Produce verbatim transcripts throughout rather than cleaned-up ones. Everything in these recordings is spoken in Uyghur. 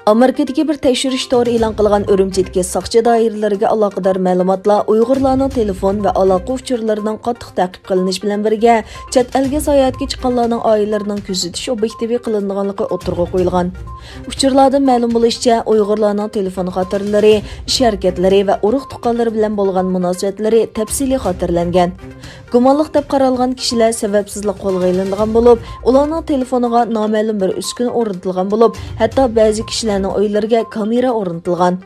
ئامېرىكىدىكى بىر تەكشۈرۈش تورى ئېلان قىلغان ئۈرۈمچىدىكى ساقچى دائىرىلىرىگە ئالاقىدار مەلۇماتلار ئۇيغۇرلارنىڭ تېلېفون ۋە ئالاقە ئۇچۇرلىرىنىڭ قاتتىق تەقىب قىلىنىشى بىلەن بىرگە، چەت ئەلگە ساياھەتكە چىققانلارنىڭ ئائىلىلىرىنىڭ كۆزىتىش ئوبيېكتىۋى قىلىنغانلىقى ئوتتۇرىغا قويۇلغان. ئۇچۇرلاردىن مەلۇم بولۇشىچە، ئۇيغۇرلارنىڭ تېلېفون خاتىرىلىرى، ئىش ھەرىكەتلىرى ۋە ئۇرۇق-تۇغقانلىرى بىلەن بولغان مۇناسىۋەتلىرى تەپسىلىي خاتىرىلەنگەن. گۇمانلىق دەپ قارالغان كىشىلەر سەۋەبسىزلا قولغا ئېلىنىدىغان بولۇپ، ئۇلارنىڭ تېلېفونىغا نامەلۇم بىر ئۈسكۈنە ئورنىتىلغان بولۇپ، ھەتتا بەزى كىشىلەرنىڭ ئۆيلىرىگە كامېرا ئورنىتىلغان.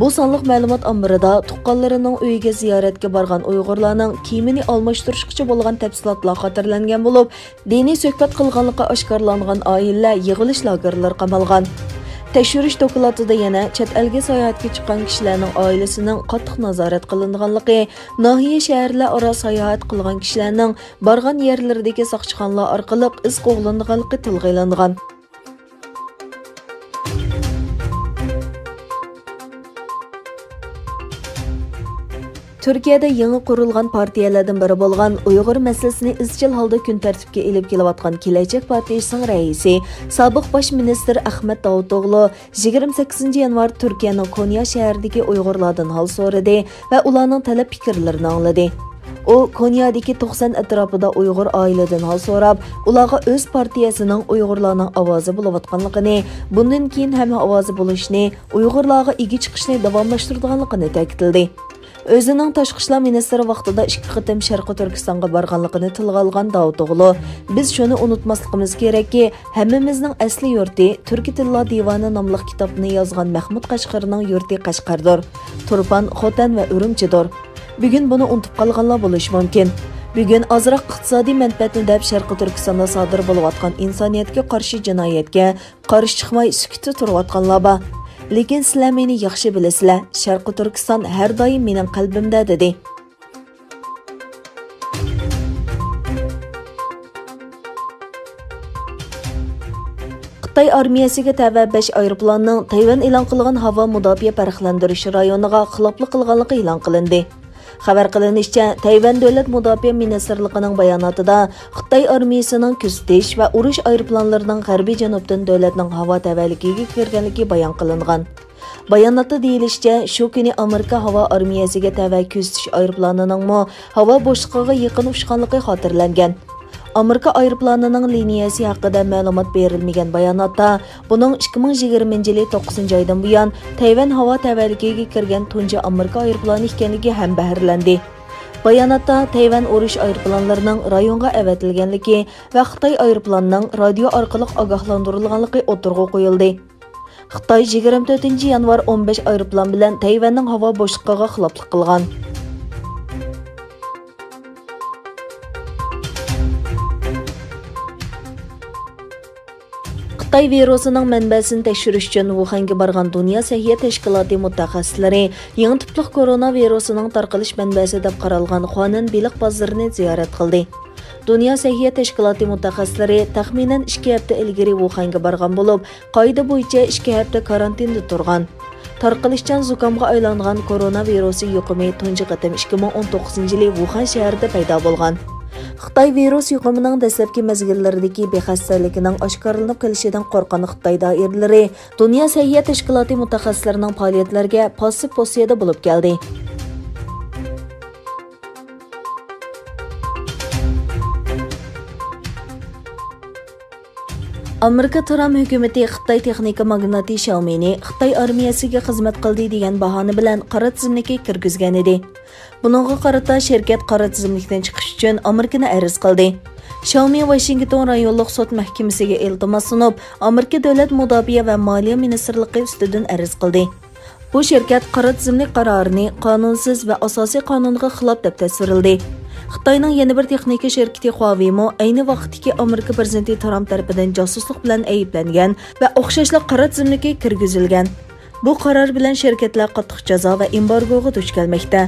بۇ سانلىق مەلۇمات ئامبىرىدا تۇغقانلىرىنىڭ ئۆيىگە زىيارەتكە بارغان ئۇيغۇرلارنىڭ كىيىمىنى ئالماشتۇرۇشقىچە بولغان تەپسىلاتلار خاتىرىلەنگەن بولۇپ، دىنىي سۆھبەت قىلغانلىقى ئاشكارىلانغان ئائىلىلەر يىغىلىش لاگېرلىرى قامالغان. تەكشۈرۈش دوكلاتىدا يەنە چەت ئەلگە ساياھەتكە چىققان كىشىلەرنىڭ ئائىلىسىنىڭ قاتتىق نازارەت قىلىنىدىغانلىقى، ناھىيە، شەھەرلەر ئارا ساياھەت قىلغان كىشىلەرنىڭ بارغان يەرلىرىدىكى ساقچىخانىلار ئارقىلىق ئىز قوغلىنىدىغانلىقى تىلغا ئېلىنغان. تۈركىيەدە يېڭى قۇرۇلغان پارتىيەلەردىن بىرى بولغان ئۇيغۇر مەسىلىسىنى ئىزچىل ھالدا كۈن تەرتىپكە ئېلىپ كېلىۋاتقان كېلەچەك پارتىيىسىنىڭ رەئىسى، سابىق باش مىنىستىر ئەخمەت داۋۇتئوغلۇ يىگىرمە سەككىزىنچى يانۋار تۈركىيەنىڭ كونيا شەھىرىدىكى ئۇيغۇرلاردىن ھال سورىدى ۋە ئۇلارنىڭ تەلەپ پىكىرلىرىنى ئاڭلىدى. ئۇ كونيادىكى توقسان ئەتراپىدا ئۇيغۇر ئائىلىدىن ھال سوراپ، ئۇلارغا ئۆز پارتىيەسىنىڭ ئۇيغۇرلارنىڭ ئاۋازى بولۇۋاتقانلىقىنى، بۇندىن كېيىن ھەممە ئاۋازى بولۇشنى، ئۇيغۇرلارغا ئىگە چىقىشنى داۋاملاشتۇرىدىغانلىقىنى تەكىتلىدى. ئۆزىنىڭ تاشقى ئىشلار مىنىستىرى ۋاقتىدا ئىككى قېتىم شەرقىي تۈركىستانغا بارغانلىقىنى تىلغا ئالغان داۋۇتئوغلۇ، بىز شۇنى ئۇنتۇماسلىقىمىز كېرەككى، ھەممىمىزنىڭ ئەسلى يۇرتى تۈركىي تىللار دىۋانى ناملىق كىتابنى يازغان مەھمۇد قەشقەرنىڭ يۇرتى قەشقەردۇر، تۇرپان، خوتەن ۋە ئۈرۈمچىدۇر. بۈگۈن بۇنى ئۇنتۇپ قالغانلار بولۇشى مۇمكىن. بۈگۈن ئازراق ئىقتىسادىي مەنپەئەتنى دەپ شەرقىي تۈركىستاندا سادىر بولۇۋاتقان ئىنسانىيەتكە قارشى جىنايەتكە قارشى چىقماي سۈكۈتتە تۇرۇۋاتقانلار بار. لېكىن سىلەر مېنى ياخشى بىلىسىلەر، شەرقىي تۈركىستان ھەر دائىم مېنىڭ قەلبىمدە، دېدى. خىتاي ئارمىيەسىگە تەۋە بەش ئايروپىلاننىڭ تەيۋەن ئېلان قىلغان ھاۋا مۇداپىئە پەرقلەندۈرۈش رايونىغا خىلاپلىق قىلغانلىقى ئېلان قىلىندى. خەۋەر قىلىنىشىچە، تەيۋەن دۆلەت مۇداپىئە مىنىستىرلىقىنىڭ باياناتىدا خىتاي ئارمىيەسىنىڭ كۆزىتىش ۋە ئۇرۇش ئايروپىلانلىرىنىڭ غەربىي جەنۇبتىن دۆلەتنىڭ ھاۋا تەۋەلىكىگە كىرگەنلىكى بايان قىلىنغان. باياناتتا دېيىلىشىچە، شۇ كۈنى ئامېرىكا ھاۋا ئارمىيەسىگە تەۋە كۆزىتىش ئايروپىلانىنىڭمۇ ھاۋا بوشلۇقىغا يېقىن ئۇچقانلىقى خاتىرىلەنگەن. ئامېرىكا ئايروپىلانىنىڭ لىنىيەسى ھەققىدە مەلۇمات بېرىلمىگەن باياناتتا، بۇنىڭ ئىككى مىڭ يىگىرمىنچى يىلى توققۇزىنچى ئايدىن بۇيان تەيۋەن ھاۋا تەۋەلىكىگە كىرگەن تۇنجى ئامېرىكا ئايروپىلانى ئىكەنلىكى ھەم بەھرىلەندى. باياناتتا تەيۋەن ئۇرۇش ئايروپىلانلىرىنىڭ رايونغا ئەۋەتىلگەنلىكى ۋە خىتاي ئايروپىلانىنىڭ رادىيو ئارقىلىق ئاگاھلاندۇرۇلغانلىقى ئوتتۇرىغا قويۇلدى. خىتاي يىگىرمە تۆتىنچى يانۋار ئون بەش ئايروپىلان بىلەن تەيۋەننىڭ ھاۋا بوشلۇقىغا خىلاپلىق قىلغان. خىتاي ۋىرۇسىنىڭ مەنبەسىنى تەكشۈرۈش ئۈچۈن ۋۇخەنگە بارغان دۇنيا سەھىيە تەشكىلاتى مۇتەخەسسىسلىرى يېڭى تىپلىق كورونا ۋىرۇسىنىڭ تارقىلىش مەنبەسى دەپ قارالغان خۇانەن بېلىق بازىرىنى زىيارەت قىلدى. دۇنيا سەھىيە تەشكىلاتى مۇتەخەسسىسلىرى تەخمىنەن ئىككى ھەپتە ئىلگىرى ۋۇخەنگە بارغان بولۇپ، قائىدە بويىچە ئىككى ھەپتە كارانتىندا تۇرغان. تارقىلىشچان زۇكامغا ئايلانغان كورونا ۋىرۇسى يۇقۇمى تۇنجى قېتىم ئىككى مىڭ ئون توققۇزىنچى يىلى ۋۇخەن شەھىرىدە پەيدا بولغان. خىتاي ۋىرۇس يۇقۇمىنىڭ دەسلەپكى مەزگىللىرىدىكى بىخەستەلىكىنىڭ ئاشكارىلىنىپ قېلىشىدىن قورققان خىتاي دائىرىلىرى دۇنيا سەھىيە تەشكىلاتى مۇتەخەسسىسلىرىنىڭ پائالىيەتلىرىگە پاسسىپ پوزىتسىيەدە بولۇپ كەلدى. ئامېرىكا ترامپ ھۆكۈمىتى خىتاي تېخنىكا ماگناتى شياۋمىنى خىتاي ئارمىيەسىگە خىزمەت قىلدى دېگەن باھانە بىلەن قارا تىزىملىككە كىرگۈزگەن ئىدى. بۇنىڭغا قارىتا شىركەت قارا تىزىملىكتىن چىقىش ئۈچۈن ئامېرىكىنى ئەرز قىلدى. شياۋمى ۋاشىنگتون رايونلۇق سوت مەھكىمىسىگە ئىلتىماس سۇنۇپ، ئامېرىكا دۆلەت مۇداپىئە ۋە مالىيە مىنىستىرلىقى ئۈستىدىن ئەرز قىلدى. بۇ شىركەت قارا تىزىملىك قارارىنى قانۇنسىز ۋە ئاساسىي قانۇنغا خىلاپ دەپ تەسۋىرلىدى. خىتاينىڭ يەنە بىر تېخنىكا شىركىتى خۇاۋېيمۇ ئەينى ۋاقىتتىكى ئامېرىكا پىرېزىدېنتى ترامپ تەرىپىدىن جاسۇسلۇق بىلەن ئەيىبلەنگەن ۋە ئوخشاشلا قارا تىزىملىككە كىرگۈزۈلگەن. بۇ قارار بىلەن شىركەتلەر قاتتىق جازا ۋە ئېمبارگوغا دۇچ كەلمەكتە.